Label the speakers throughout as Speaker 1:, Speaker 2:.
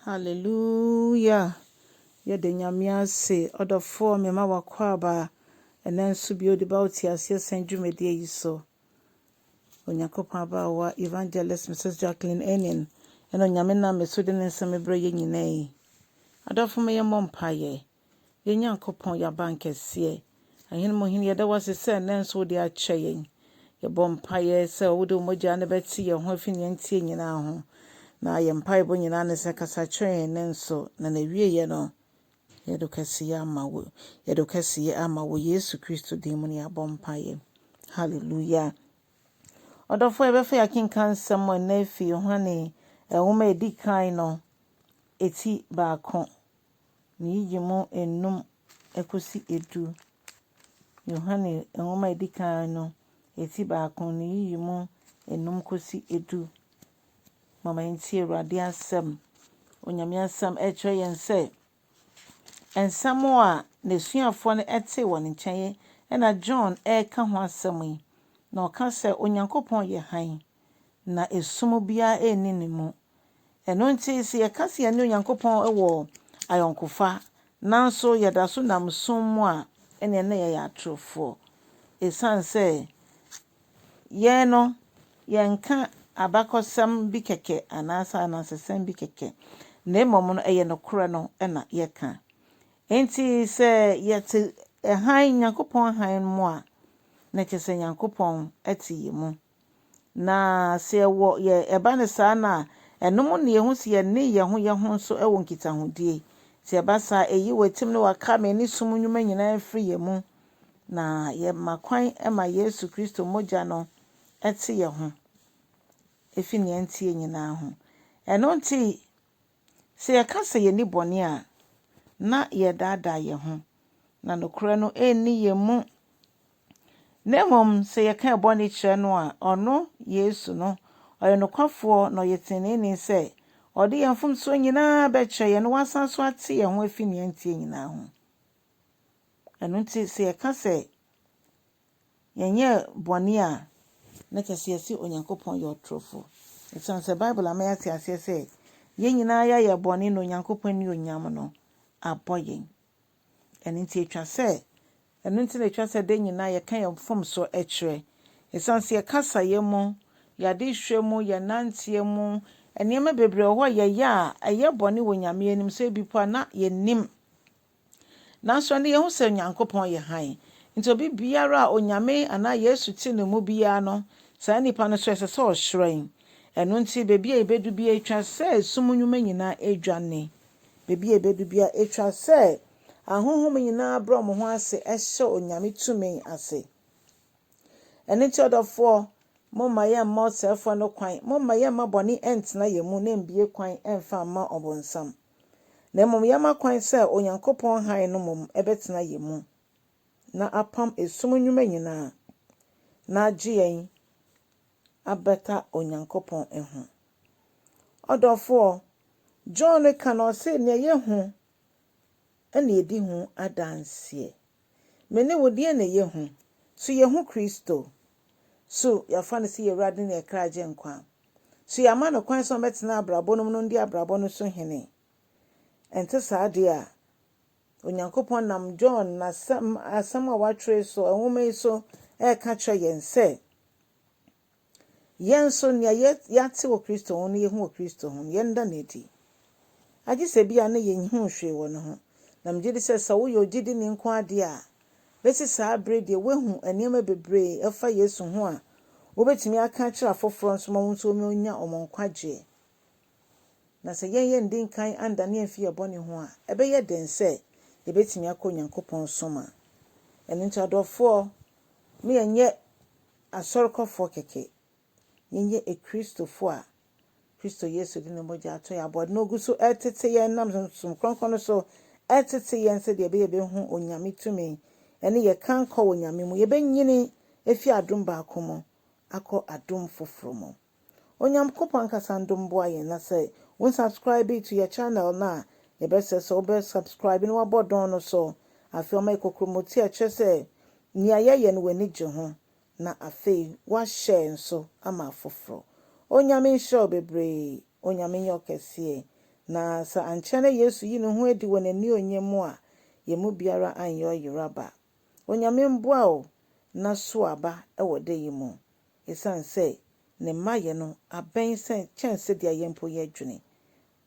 Speaker 1: Hallelujah! Yɛda Nyame ase. Ɔdɔfoɔ, mema w'akwaaba ɛnɛ nso bio de ba wo te aseɛ sɛn dwumadie yi so. Onyankopɔn abaawa Evangelist Mrs. Jacqueline Enin ɛna Onyame nam me so de ne nsɛm brɛ yɛn nyinaa yi. Adɔfo, ma yɛmmɔ mpaeɛ. Yɛn Nyankopɔn, yɛn abankɛseɛ, ahene mu hene, yɛda wo ase sɛ ɛnnɛ nso wode akyɛ yɛn. Yɛbɔ mpaeɛ sɛ wode wo mogya no bɛte yɛn ho afi nea ntie nyinaa ho. Na yɛn mpaebɔ nyinaa ne sɛ kasa kyerɛ yɛn nnɛ nso, na n'awieeɛ no, yɛde kɛseyɛ ama wo. Yɛde kɛseyɛ ama wo Yesu Kristo din mu ne yɛabɔ mpaeɛ. Hallelujah. Ɔdɔfo, yɛbɛfa yɛakenka nsɛm ɛnnɛ afi Yohane nwoma a ɛdi kan no, eti 1, ne yiyi mu 5 kɔsi 10. Yohane nwoma a ɛdi kan no, eti 1, ne yiyi mu 5 kɔsi 10. Mama yɛntie Awurade asɛm. Onyame asɛm ɛkyerɛ yɛn sɛ nsɛm a n'asuafoɔ no ɛte wɔ ne nkyɛn ɛna John ɛreka ho asɛm yi. Na ɔka sɛ Onyankopɔn yɛ hann na esum biara ɛnni ne mu. Ɛno nti sɛ yɛka sɛ yɛne Onyankopɔn wɔ ayɔnkofa nanso yɛda so nam sum mu a, ɛneɛ na yɛyɛ atorofoɔ. Ɛsiane sɛ yɛn no yɛnka abakɔsɛm bi kɛkɛ anaasɛ anansesɛm bi kɛkɛ, na mmom no ɛyɛ nokorɛ no ɛna yɛka. Nti sɛ yɛte hann, Nyankopɔn hann mu a, na kyerɛ sɛ Nyankopɔn te yɛn mu. Na sɛ yɛwɔ yɛ ɛba no saa no a, ɛno mu na yɛhu sɛ yɛne yɛn ho yɛn ho nso wɔ nkitahodie. Nti ɛba saa, ɛyi wɔ ne waka me ne sum nnwuma nyinaa firi yɛn mu. Na yɛma kwan ma Yesu Kristo mogya no te yɛn ho efi nea ntie nyinaa ho. Ɛno nti, sɛ yɛka sɛ yɛnni bɔne a, na yɛdaadaa yɛn ho, na nokorɛ no ɛnni yɛn mu. Na mmom sɛ yɛka bɔne kyerɛ no a, ɔno Yesu no, ɔyɛ nokwafoɔ na ɔyɛ teneneeni sɛ ɔde yɛn mfomsoɔ nyinaa bɛkyerɛ yɛn na wasan so ate yɛn ho afi nea ntie nyinaa ho. Ɛno nti sɛ yɛka sɛ yɛnyɛ bɔne a, na kyerɛ sɛ yɛse Onyankopɔn yɛ ɔtorofo. Ɛsiane sɛ Bible ama yɛate aseɛ sɛ yɛn nyinaa yɛayɛ bɔne na Onyankopɔn animuonyam no abɔ yɛn. Ɛno nti atwa sɛ ɛno nti na atwa sɛ da nyinaa yɛka yɛn mfomsoɔ kyerɛ. Ɛsiane sɛ yɛkasa yɛn mu, yɛade hwɛ mu, yɛnanteɛ mu, nneɛma bebree wɔ hɔ a yɛyɛ a ɛyɛ bɔne wɔ Nyame anim sɛ ebi po a na yɛnnim. Nanso ɛno yɛhu sɛ Onyankopɔn yɛ hann. Nti obi biara a Onyame anaa Yesu te ne mu biara no, saa nipa no so ɛsɛ sɛ ɔhyerɛn. Ɛno nti baabi a yɛbɛdu biara atwa sɛ sum nnwuma nyinaa adwane. Baabi a yɛbɛdu biara atwa sɛ ahonhom nyinaa brɛ wɔn ho ase ɛhyɛ Onyame tumi ase. Ɛno nti ɔdɔfoɔ, momma yɛmma ɔsɛefoɔ no kwan, momma yɛmma bɔne ɛntena yɛn mu na mbie kwan ɛmfa mma ɔbonsam. Na mmom yɛma kwan sɛ Onyankopɔn hann no mmom ɛbɛtena yɛn mu na apam esum nnwuma nyinaa na agye yɛn abɛka Onyankopɔn ho. Ɔdɔfoɔ, John ka na ɔse nea yɛhu ɛna yɛdi ho adanseɛ. Me ne wo deɛ na yɛhu. So yɛhu Kristo? So yɛafa no sɛ yɛn Awurade ne yɛn kra agye nkwa? So yɛama no kwan sɛ ɔmmɛtena abrabɔ no mu no ndi abrabɔ no so hene? Ɛnte saa deɛ a, Onyankopɔn nam John n'asɛm asɛm a watwerɛ so, nwoma yi so, ɛreka kyerɛ yɛn sɛ yɛn nso nea yɛate wɔ Kristo ho no yɛhu wɔ Kristo ho no, yɛnda no adi. Agye sɛ bi a na yɛnhu hwee wɔ ne ho. Na megye di sɛ sɛ woyɛ ogyidini nko adeɛ a, bɛsi saa bere deɛ woahu nneɛma bebree ɛfa Yesu ho a, wobɛtumi aka akyerɛ afoforɔ nso ma wɔn nso wɔnya wɔn nkwagyeɛ. Na sɛ yɛn yɛndi nkan andane amfi yɛn bɔne ho a, ɛbɛyɛ den sɛ yɛbɛtumi akɔ Onyankopɔn som a. Ɛno nti adɔfoɔ, me yɛnyɛ asɔrekɔfoɔ kɛkɛ. Yɛnyɛ akristofoɔ a Kristo Yesu de ne mogya ato yɛn abɔde na ogu so ɛtete yɛn nam som kronkron no so ɛtete yɛn sɛdeɛ ɛbɛyɛ yɛbɛhu Onyame tumi ɛne yɛka nkɔ wɔ Nyame mu. Yɛbɛnyini efi adom baako mu akɔ adom foforɔ mu. Onyankopɔn ankasa ndom boa yɛn na sɛ wo subscribe to yɛ channel no a, yɛbɛsɛ sɛ wobɛ subscribe na wabɔ dɔn no so. Afei ɔma yɛ kokromoti a ɛkyerɛ sɛ nea yɛyɛ no w'ani gye ho na afei wahyɛ nso ama afoforɔ. Onyame nhyira wo bebree. Onyame nyɛ ɔkɛseɛ. Na sɛ ankyɛ na Yesu yi ne ho adi wɔ n'anuonyam mu a, yɛn mu biara anyɛ ɔyeraba. Onyame mboa wo na sow aba wɔ da yi mu, esiane sɛ ne mmayɛ no abɛn sɛ kyɛn sɛdeɛ yɛn mpo yɛdwene.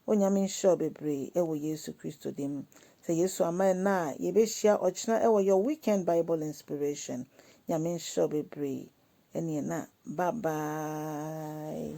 Speaker 1: Onyame nhyira wo bebree wɔ Yesu Kristo din mu. Sɛ Yesu amma ɛnnɛ a, yɛbɛhyia ɔkyena wɔ your weekend Bible inspiration. Nyame nhyira wo bebree. Ɛneɛ na bye bye.